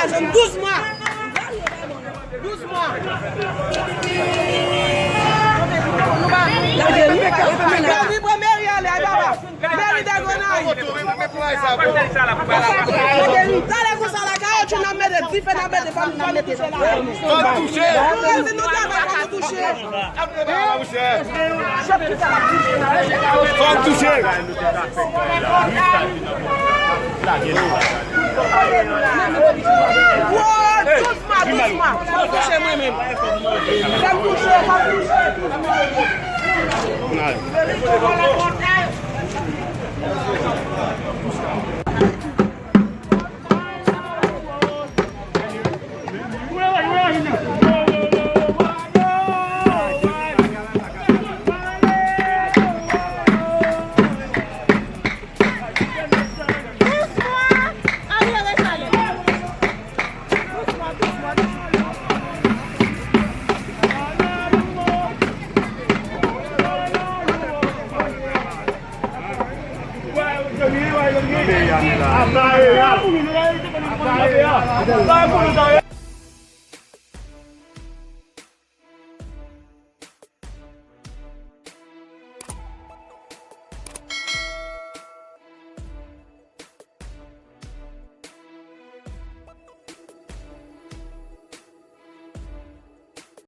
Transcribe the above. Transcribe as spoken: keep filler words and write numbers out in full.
Douz mwa. Douz mwa. Yo vibre meri ale, ay baba. Meri de Grenay. Talè konsa la, kawotchou n ap mete, dife n ap mete, fò n, fò n touche la. Fò n touche. Nou rete, nou travay, fò n touche. Fò n touche. Wo, dousman, dousman. Fò n touche mwen menm. Fò n touche, fò n touche.